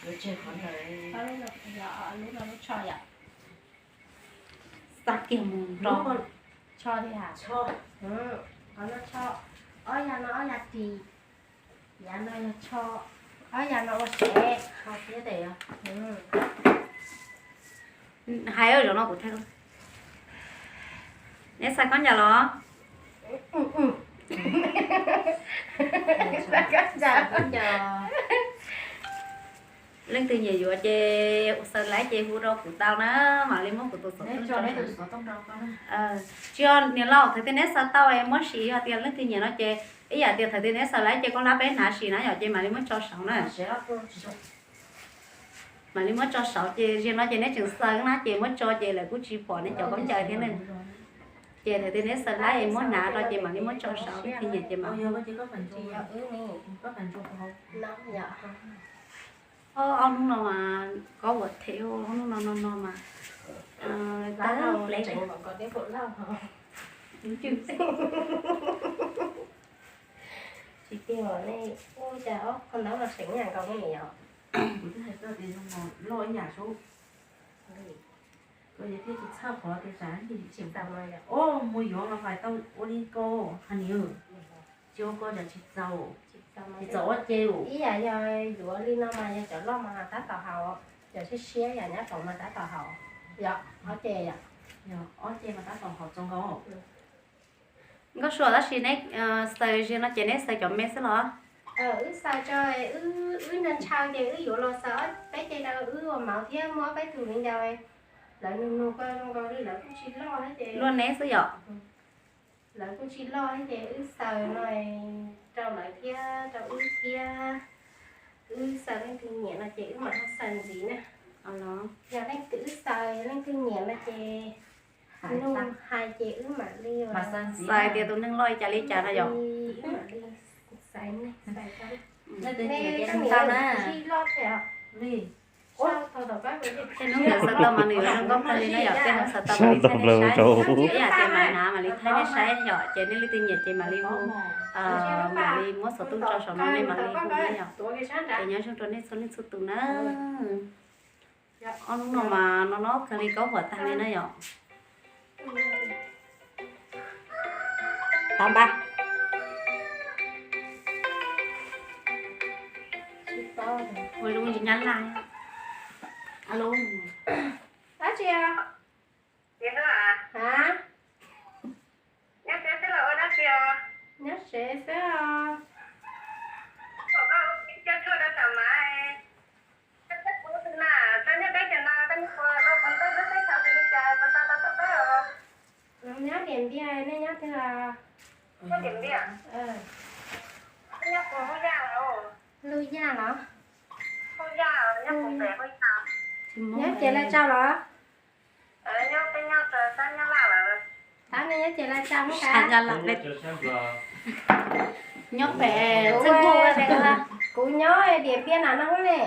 Yuav tseg qhov ntawd. Lub no, lub no lub tsho yom. Xa kiag mus rau. Tsho li hais. Qhov no tsho, ob yav no ob yav ris, yav no yog tsho, ob yav no ua sev. Hais zaum no kuv thaij. Neb xa khaub ncaws los? Leej twg nyiam yuav ces xaws laib ces hu rau kuv tau na, mam li muab kuv tus xov tooj. Tsis yog niam laus, thaum twg neb xaws tau es muab sim, yog tias leej twg nyiam no ces ib yam tias thaum twg neb xaws laib ces koj hlab peb hnav sim na yom, ces mam li muab tso saud na. Mam li muab tso saud ces ziag no ces neb tseem xaws na ces muab tso ces lawv kuj tsis pom neb cov khaub ncaws thiab ne. Ces thaum twg neb xaws laib es muab hnav rau ces mam li muab tso saud, leej twg nyiam ces mam. Ob hnub no mas koj ua them, ob hnub no no no mas tawv plev. Tsis tiag, nej ua cas ob qho ntawd los seem ib yam nkaus ne yom? Kuv twb hais koj tias zoo loj ib yam sub. Koj yog thiaj tsis txhawj qhov tias tsam ib ntsis tseem tau no yom. Ub, mus yuav mas fais tau ua li ko, hais niam, tsis ua ko tsam tsis txaus, tsis txaus ob ce. Ib yam yog yuav li no mas yog cov loj mas tab tom haus, cov siab siab yam nyab toom mas tab tom haus, yog ob ce yom. Ob ce mas tab tom haus txaus nkaus. Nkauj Sua, tab sis neb xaws ziag no ces neb xaws cov me xwb los? Wb xaws tso, wb ntshaw ntshaw ces wb yuav los xaws ob peb ce rau wb ua mauv thiab muaj ob peb tug viv ncaus, lawv nug nug koj zoo nkaus li lawv kuj tsis loj thiab ces. Luag neb xwb yom? Lawv kuj tsis loj thiab ces wb xaws no rau lawv thiab rau wb thiab. Wb xaws leej twg nyiam no ces wb mam ho xaws ntxiv na. Yog leej twg wb xaws, yog leej twg nyiam no ces nug hais ces wb mam li xaws tias tus neeg loj li cas li cas no yom. Wb mam li xaws ne, xaws tau. Tej hnub ntawd xaws tau mas nws yuav zoo nkauj kawg li na yom, tej hnub xaws tau mas li thaij nej saib, ib yam tias mam hnav mam li thaij nej saib yom, ces nej leej twg nyiam ces mam li hu, mam li muab xov tooj tso saum no nej mam li hu na yom. Ces nyob zoo rau nej txhua leej txhua tus na. Ob hnub no mas no no kawg li, kaub huam tag li na yom. Tau npaj. Ua zoo tsis nyab laj. Alo. Dab tsi? Hab? Nyob tsev xwb los ua dab tsi os? Nyob tsev xwb os. Kom koj ua cov tshuaj rau tam mas. Koj txhob pub xwb na, koj nyob peb chaws no koj nyob puas tau pub teb teb chaws li cas, puas tau tau tuaj peb os? Nyob Diam Npiaj, nej nyob twg os? Nyob Diam Npiaj. Nyob puas Hoob Yaj os? Lub Yaj los? Hoob Yaj, nyob puas pem Hoob Yaj? Nyob ces laj tsau los? Nyob peb nyob rau sab Nyab Laj lawm. Tab nej nyob ces laj tsau Hoob Yaj? Nyob pem, kuv nyob Diam Npiaj na no ne.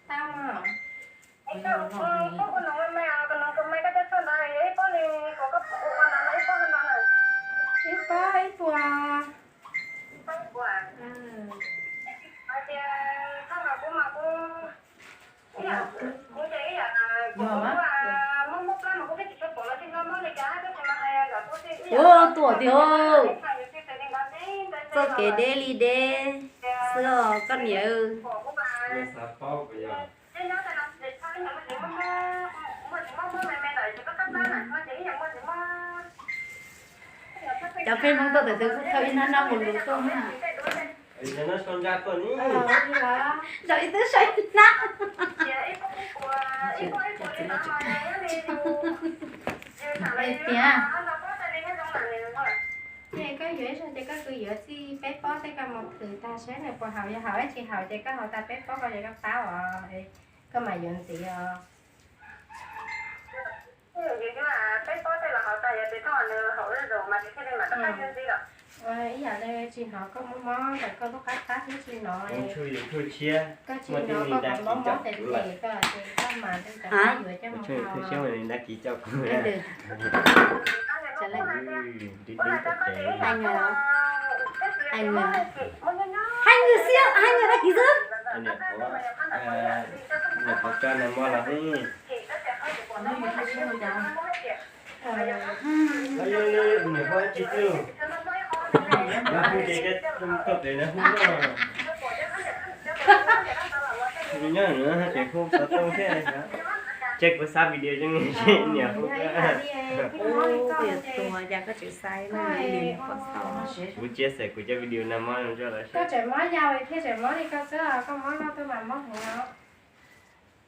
Tau. Ib pob ib puas. Ua tuam tiag, txoj kev deb li deb xwb os koj niam. Cov pheej Hmoob tuaj tawm twg kuj thawj ib hnab nab mus lus tuaj na. Zaum ib twb saib hnab. Tiag. Ces koj yuav ib zaug ces koj kuj yuav txij peb pob tej, koj mus thwm tag saib nws puas haum, yog haum tsis haum ces koj haus tag peb pob koj ces koj paub os, koj mam yuav ntxiv os. Ib yam li tsis hnov koj mob mob ntawm koj lub qab qab thiab tsis hnov, koj tsis hnov koj mob mob tes tes koj mas tus ntawd yuav coj mus haus. Hai người, hai người xí Hais nyiam tag kis xwb. Niam qhuav, niam qhuav coj nag hmo los ne. Niam qhuav tsis twg, nag hmo ces coj pem nag hmo. Nyob nws hais tias hu xov tooj thiab, ces kuv xa video zoo li niam hu. Kuv tsis xav kuv cov video nag hmo zoo tso lawm. Koj tseem mob yau thiab tseem mob li koj xwb, koj mob loj tuaj mas mob heev os.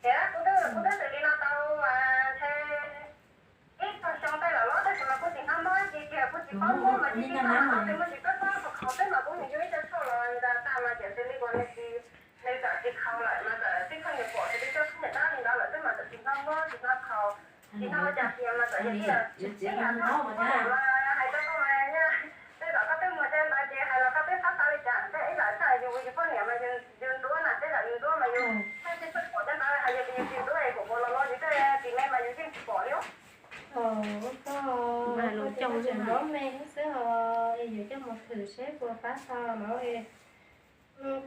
Ces kuv twb, kuv twb xws li no tau ntshe ib tog xyoo tej lawm los tab sis mas kuv tsis hnov mob ib ce kiag, kuv tsis paub mob mas tsis tau mob, tsis muaj tsis tau mob, qhov twb mas kuv mus yuav ib co tshuaj los ntawd tag mas ces xws li uas nws tsis, nws txawm tsis khaus lawm mas txawm tib txoj niam pom xws li cov niam dab li ntawd lawm xwb mas txawm tsis hnov mob tsis hnov khaus, tsis hnov ua cas kiag mas txawm yog tib yam, tib yam txhob mas hais rau koj mas nyaj, tej zaum koj twb mus tej ntawd ces hais los koj twb xav xav li cas, tej ib yam txhob yus, yus poj niam mas yus ntuav na, tej zaum yus ntuav mas yus tsis pom tej ntawd, hais yog yus tsis ntuav es kuv mus los los yus tej txiv me mas yus yeej tsis pom li. Ua koj, koj tseem mob me xwb os, yuav coj mus thwm seb puas pab tau no.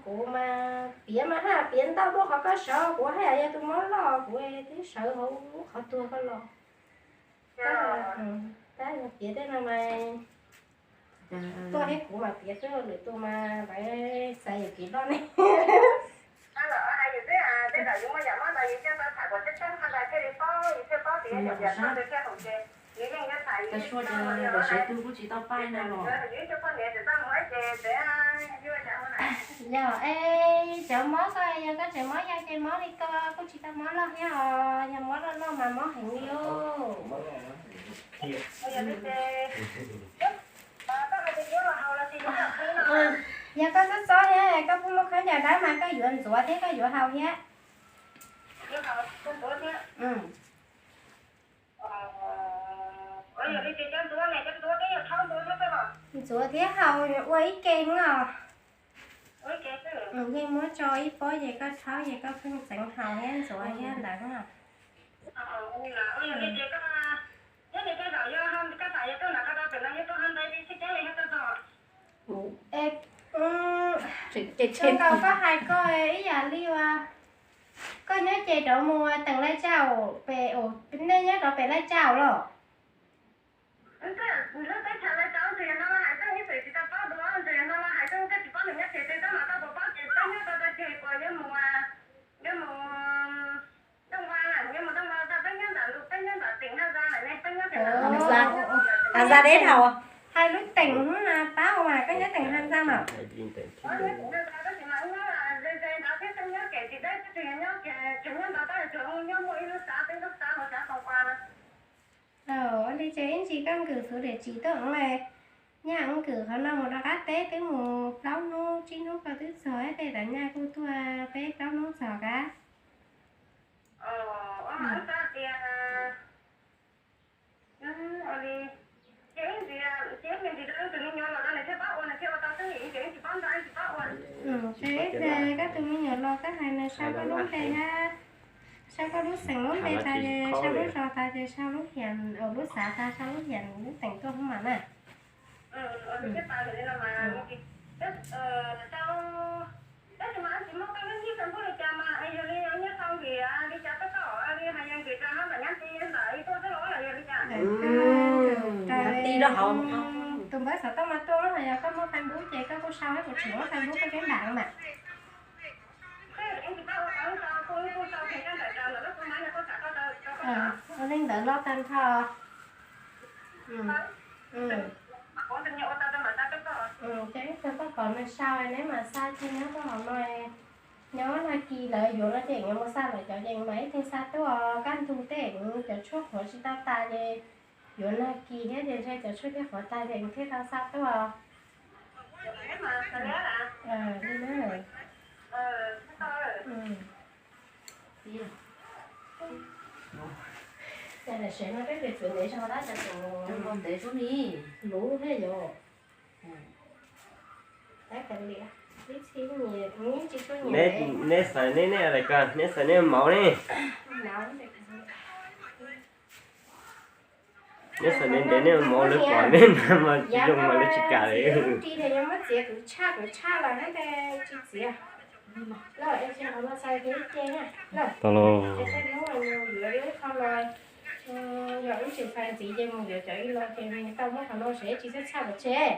Kuv mas piav mas haj piav ntau dua qhov koj sawv, kuv haj yam yog tus mob loj, kuv twb sawv hauv lub qhov tuag koj los. Tab yog piav tej no mas tuaj thiab kuv mas piav xwb, lwm tus mas lawv xav yuav kev loj ne. Tej zaum yus muaj yam mob ntawd yus thiaj tau tham kom tseeb tseeb qhov ntawd thiaj li paub, yus thiaj paub tias yus yam txoj ntawd thiaj haum ces yus yeej yuav tham yus thiaj tau li os. Yus ib tug poj niam tseem txaj muag ces tseem yuav yam ua na. Yog es cov mob koj, yog koj tseem mob yau ces mob li koj kuj tsis tau mob loj thiab os, yog mob loj loj mas mob heev li os. Yog koj txob txob thiab koj kuj muaj khaub ncaws dawb mas koj yuav ntxuav thiab koj yuav haus thiab. Ntxuav thiab haus ua ib ke no. Yeej muab tso ib pob ces koj rhaub ces koj pheej txeev haus thiab ntxuav thiab ntawd no. Tseem nkaus koj hais koj ib yam li uas koj nyob ces rov mus teem laij tsau pem, nej nyob rau pem laij tsau los? Lub teb chaws laij tsau ntxwg yog no los hais tseeb ib txwm tsis tau paub dua, ntxwg yog no los hais tseeb koj tsis paub nws nyob tsis twg, tab mas koj puas paub ces peb nyob rau tag kis puas yuav mus, yuav mus Dooj Vaj, yuav mus Dooj Vaj, peb nyob nram lus, peb nyob nram teem Haj Za lawm ne, peb nyob teem Haj Za deb dhau. Hais lub teem hnub na pab ua mas koj nyob teem Haj Za mas. Nyob teem Haj Za tab sis mas nyob ze ze ntawd thiab, peb nyob kev tsis deb, peb tseem nyob kev, tseem nyob ntawd tab sis tsuas nyob muaj ib lub xav, peb lub xav ua xav Xoo Kua na. Ua li ces ib ntsis koj nkwm xuv diam tsis tuaj os. Nyaj nkwm qhov no mus rau qab teb twb mus plaub hnub tsib hnub koj twb txog, tej tas nyaj kuj tuaj peb plaub hnub txog kab. Koj tus me nyuam los koj hais nws sau koj lub npe hab, sau koj lub xeem lub npe tas ces sau lub zos tas ces sau lub hiam, lub xav tas sau lub hiam lub teem tuaj hub mas na. Tus npawb xov tooj mas tuaj, yog koj muaj Facebook ces koj kuj sau, kuv tsis muaj Facebook koj teb npam mas. Ua li ntawd los tag nrho. Ces ib tug koj kom nws sau neb mas xa tsis nyob rau hauv no. Nyob nag kis lawv yuav no ces yuav mus xa lawv cov yees mas ib tug xa tuaj kaj ntug tej cov tshuaj qhuav tsis tau tas ces yuav nag kis thiab ces ntshe cov tshuaj thiaj qhuav tas ces thiaj tau xa tuaj. Li na. Tam sim no peb tsuas ntev zog tab sis ntev xwb ni, luv thiab yom. Neb xav neb, neb, neb xav neb mauv ne. Neb xav neb ntev neb mauv lawv pom neb mas tsis zoo mas lawv tsis kam li. Txiv, lawm es tsis qhov no txhais tes ib ce na. Lawm, tau los. Ces tej hnub mus yuav ib qho los, yog wb tsis txhais ntxiv ces mus yuav cov ib lo ces nws tau muab qhov no seb tsis txhawj txhaj los tseg.